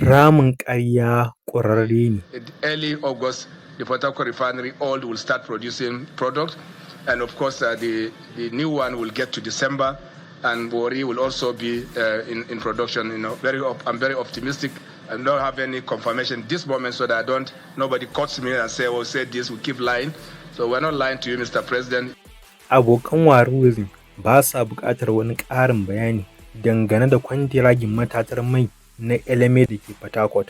Ramin ƙarya ƙurarre ne. In early August, the Port Harcourt refinery old will start producing product. And of course, the new one will get to December, and Warri will also be in production. I'm very optimistic. I don't have any confirmation this moment so that I don't, nobody cuts me and say, "Oh, say this," we keep lying. So we're not lying to you, Mr. President. Abokan Warrorism ba sa buƙatar wani ƙarin bayani dangane da kwantiragin matatar mai na Eleme da ke Fatakwal,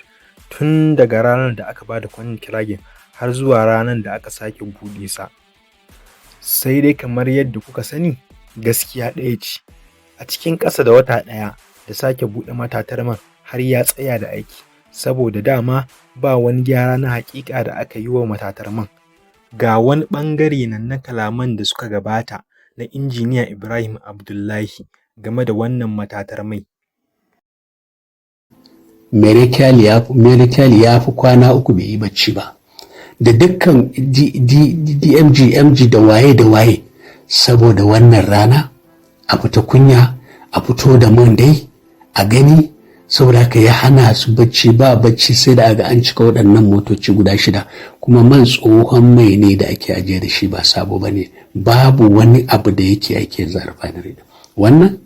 tun daga ranar da aka ba da kwantiragin har zuwa ranar da aka sake buɗe sa. Sai dai kamar yadda kuka sani, gaskiya ɗaya ce. A cikin ƙasa da wata ɗaya da sake buɗe matatar man har ya tsaya da aiki, saboda dama ba wani gyara na haƙiƙa da aka yi wa matatar man. Ga wani ɓangare nan na kalaman da suka gabata na Injiniya Ibrahim Abdullahi game da wannan matatar mai. Mele Kyari ya fi kwana 3 bai yi bacci ba. Da dukkan DMG, MG da waye da waye, saboda wannan rana a fita kunya, a fito da man dai a gani. Saboda haka ya hana su bacci, ba bacci sai da aga an cika waɗannan motoci guda shida. Kuma man tsohon mai ne da ake ajiye da shi, ba sabo ba ne. Babu wani abu da yake ake za refinery. Wannan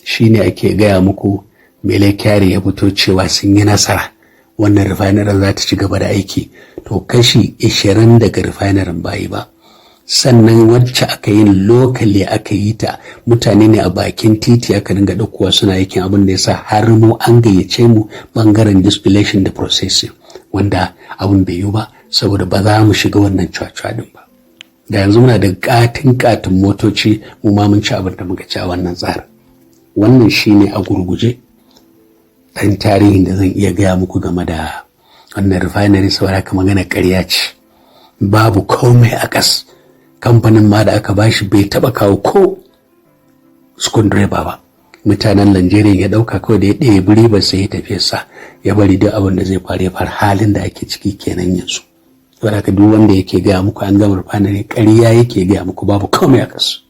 shine ake gaya muku. Mele Kyari ya fito cewa sun yi nasara, wannan refinery za ta ci gaba da aiki. To, kashi 20 daga refinery bayi ba. Sannan wacce aka yi locally aka yi ta, mutane ne a bakin titi aka dinga ɗaukowa suna aikin. Abin da ya sa har mu an gayyace mu bangaren distillation da processing, wanda abin bai yi ba, saboda ba za mu shiga wannan cuwa din ba. Da yanzu muna da katin katin motoci, mu ma mun ci abin da muka ci a wannan tsarin. Wannan shine a gurguje ɗan tarihin da zan iya gaya muku game da wannan refinery. Saboda haka magana ƙarya ce, babu komai a ƙas. Kamfanin ma da aka bashi bai taba kawo ko screwdriver ba. Mutanen Najeriya ya dauka kawai, da ya ɗaya ribar sai ya tafi sa ya bari. Duk abin da zai faru ya faru. Halin da ake ciki kenan yanzu. Saboda haka duk wanda yake gaya muku an gama refinery, ƙarya yake gaya muku, babu komai a ƙasa.